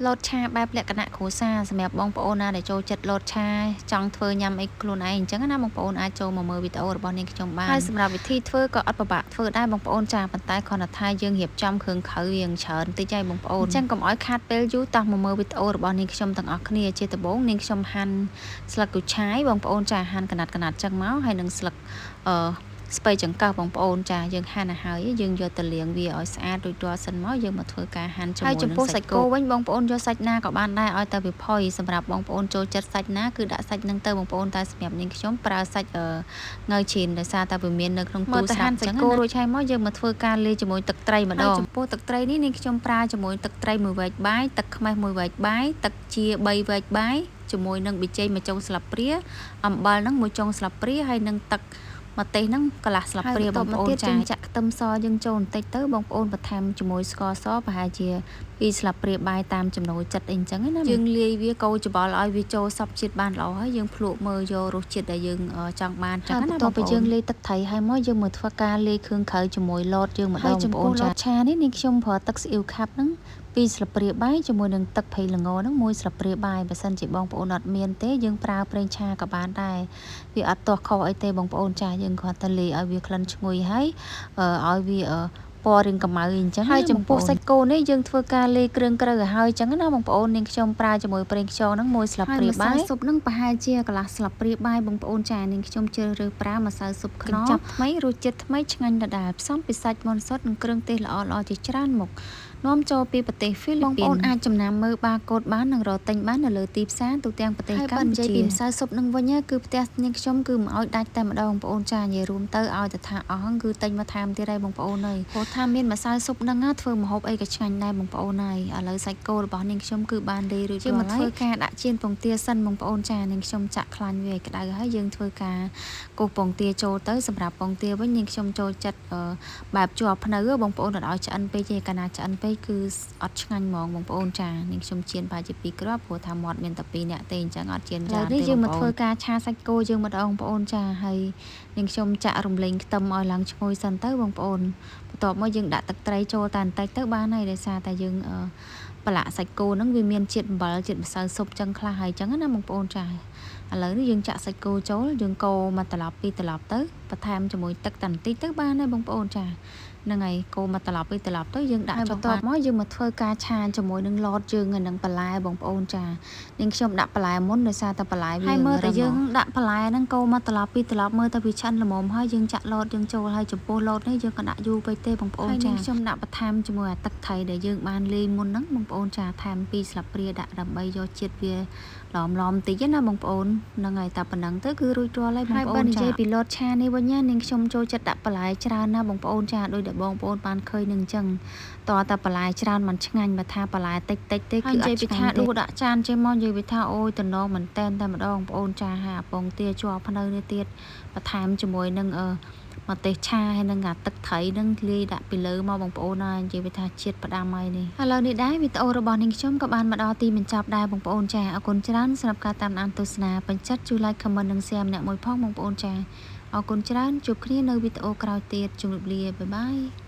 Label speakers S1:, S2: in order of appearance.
S1: លតឆាបែបលក្ខណៈគ្រួសារសម្រាប់បងប្អូនណាដែលចូលចិត្តលតឆាចង់ធ្វើញ៉ាំអីខ្លួនឯងអញ្ចឹងណាបងប្អូនអាចចូលមកមើលវីដេអូរបស់នាងខ្ញុំបានហើយសម្រាប់វិធីធ្វើក៏អត់ពិបាកធ្វើដែរបងប្អូនចាប៉ុន្តែគ្រាន់តែថាយើងរៀបចំគ្រឿងក្រៅរៀងច្រើនតិចហើយបងប្អូនអញ្ចឹងកុំឲ្យខាតពេលយូរតោះមកមើលវីដេអូរបស់នាងខ្ញុំទាំងអស់គ្នាជាដំបូងនាងខ្ញុំហាន់ស្លឹកគូឆាយបងប្អូនចាហាន់កណាត់កណាត់ចឹងមកហើយនឹងស្លឹកអឺស្ពៃចង្កឹះបងប្អូនចាយើងហាន់ឲ្យហើយយើងយកទៅលាងវាឲ្យស្អាតរួចរាល់សិនមកយើងមកធ្វើការហាន់ជាមួយនឹងសាច់គោវិញបងប្អូនយកសាច់ណាក៏បានដែរឲ្យតែវាផុយសម្រាប់បងប្អូនចូលចិត្តសាច់ណាគឺដាក់សាច់នឹងទៅបងប្អូនតែសម្រាប់នាងខ្ញុំប្រើសាច់ងៅឈីនដោយសារតែវាមាននៅក្នុងទូស្រាប់អញ្ចឹងគោរួចហើយមកយើងមកធ្វើការលាយជាមួយទឹកត្រីម្ដងចំពោះទឹកត្រីនេះនាងខ្ញុំប្រើជាមួយទឹកត្រី1វែកបាយទឹកខ្មេះ1វែកបាយទឹកជា3វែកបាយជាមួយនឹងប៊ីចេង1ចុងស្លាបព្រាអំបិលនឹង1ចុងស្លាបព្រាហើយនឹងទឹកម្ទេសហ្នឹងកន្លះស្លាបព្រាបងប្អូនចាចាក់ខ្ទឹមសយើងចូលបន្តិចទៅបងប្អូនបន្ថែមជាមួយស្ករសប្រហែលជា2ស្លាបព្រាបាយតាមចំណូលចិត្តអីអញ្ចឹងណាយើងលាយវាកូរច្បល់ឲ្យវាចូលសព្វជាតិបានល្អហើយយើងភ្លក់មើលយករសជាតិដែលយើងចង់បានចឹងណាបងប្អូនបន្ទាប់ពីយើងលាយទឹកត្រីហើយមកយើងមកធ្វើការលាយគ្រឿងក្រៅជាមួយលតយើងម្ដងបងប្អូនចាឆានេះនាងខ្ញុំប្រើទឹកស៊ីអ៊ីវខាប់ហ្នឹង2ស្លាបព្រាបាយជាមួយនឹងទឹកប្រៃល្ងហ្នឹង1ស្លាបព្រាបាយបើសិនជាបងប្អូនអត់មានទេយើងប្រើប្រេងឆាក៏បានដែរវាអត់ទាស់ខុសអីទេបងប្អូនចាយើងគ្រាន់តែលាយឲ្យវាក្លិនឈ្ងុយហើយឲ្យវាពណ៌រាងកម្ៅអញ្ចឹងហើយចំពោះសាច់គោនេះយើងធ្វើការលាយគ្រឿងក្រៅឲ្យហើយអញ្ចឹងណាបងប្អូននាងខ្ញុំប្រើជាមួយប្រេងខ្យងហ្នឹង1ស្លាបព្រាបាយស៊ុបហ្នឹងប្រហែលជាកន្លះស្លាបព្រាបាយបងប្អូនចានាងខ្ញុំជ្រើសរើសប្រើម្សៅស៊ុបខ្នុរចាប់ថ្មីរសជាតិថ្មីឆ្ងាញ់ដដែលផ្សំពីសាច់មាន់សុទ្ធនិងគ្រឿងទេសល្អៗជាច្រើនមុខនាំចូលពីប្រទេសហ្វីលីពីនបងប្អូនអាចចំណាំមើលបាកូដបាននិងរកទិញបាននៅលើទីផ្សារទូទាំងប្រទេសកម្ពុជាហើយបើនិយាយពីម្សៅស៊ុបនឹងវិញគឺផ្ទះនាងខ្ញុំគឺមិនឲ្យដាច់តែម្ដងបងប្អូនចានិយាយរួមទៅឲ្យតែថាអស់គឺទិញមកថែមទៀតហើយបងប្អូនអើយព្រោះថាមានម្សៅស៊ុបហ្នឹងធ្វើម្ហូបអីក៏ឆ្ងាញ់ដែរបងប្អូនហើយឥឡូវសាច់គោរបស់នាងខ្ញុំគឺបានលាយរួចរាល់ហើយមកធ្វើការដាក់ចៀនពងទាសិនបងប្អូនចានាងខ្ញុំចាក់ខ្លាញ់វាឲ្យក្តៅហើយយើងធ្វើការកោសពងទាចូលទៅសម្រាប់ពងទាវិញនាងខ្ញុំចូលចិត្តបែបជាប់ភ្នៅបងប្អូនអត់ឲ្យឆ្អិនពេកទេកាលណាឆ្អិនពេកគឺអត់ឆ្ងាញ់ហ្មងបងប្អូនចានាងខ្ញុំចៀនប្រហែលជា2គ្រាប់ព្រោះថាមាត់មានតែ2នាក់ទេអញ្ចឹងអត់ចៀនច្រើនទេនេះយើងមកធ្វើការឆាសាច់គោយើងម្ដងបងប្អូនចាហើយនាងខ្ញុំចាក់រំលេងខ្ទឹមឲ្យឡើងឈ្ងុយសិនទៅបងប្អូនបន្ទាប់មកយើងដាក់ទឹកត្រីចូលតែបន្តិចទៅបានហើយដោយសារតែយើងប្រឡាក់សាច់គោហ្នឹងវាមានជាតិអំបិលជាតិម្សៅស៊ុបចឹងខ្លះហើយចឹងណាបងប្អូនចាឥឡូវនេះយើងចាក់សាច់គោចូលយើងកូរមួយត្រឡប់ពីរត្រឡប់ទៅបន្ថែមជាមួយទឹកតែបន្តិចទៅបានហើយបងប្អូនចាហ្នឹងហើយកូរមួយត្រឡប់ពីរត្រឡប់ទៅយើងដាក់ចុះបន្ទាប់មកយើងមកធ្វើការឆាជាមួយនឹងលតយើងនិងបន្លែបងប្អូនចានាងខ្ញុំដាក់បន្លែមុនដោយសារតែបន្លែវាហើយមើលតែយើងដាក់បន្លែហ្នឹងកូរមួយត្រឡប់ពីរត្រឡប់មើលតែវាឆ្អិនល្មមហើយយើងចាក់លតយើងចូលហើយចំពោះលតនេះយើងក៏ដាក់យូរពេកទេបងប្អូនចាខ្ញុំដាក់បន្ថែមជាមួយអាទឹកត្រីដែលយើងបានលាយមុនហ្នឹងបងប្អូនចាថែម2ស្លាបព្រាដាក់ដើម្បីយកជាតិវាឡមឡមតិចណាបងប្អូនហ្នឹងហើយតែប៉ុណ្ណឹងទៅគឺរួចរាល់ហើយបងប្អូនចានិយាយពីលតឆានេះវិញណានាងខ្ញុំចូលចិត្តដាក់បន្លែច្រើនណាបងប្អូនចាដោយដែលបងប្អូនបានឃើញនឹងអញ្ចឹងតើតែបន្លែច្រើនមិនឆ្ងាញ់បើថាបន្លែតិចតិចទេគឺអត់ឆ្ងាញ់ទេនិយាយពីថាដួសដាក់ចានចេះមកនិយាយពីថាអូយតំណងមែនតែនតែម្ដងបងប្អូនចាហាពងទាជាប់ភ្នៅនេះទៀតបន្ថែមជាមួយនឹងម្ទេសឆាហើយនឹងអាទឹកត្រីនឹងលាយដាក់ពីលើមកបងប្អូនហើយនិយាយវាថាជាតិផ្ដាំហើយនេះឥឡូវនេះដែរវីដេអូរបស់នាងខ្ញុំក៏បានមកដល់ទីបញ្ចប់ដែរបងប្អូនចាអរគុណច្រើនសម្រាប់ការតាមដានទស្សនាពេញចិត្តជួយ like comment និង share ម្នាក់មួយផងបងប្អូនចាអរគុណច្រើនជួបគ្នានៅវីដេអូក្រោយទៀតជម្រាបលាបាយបាយ។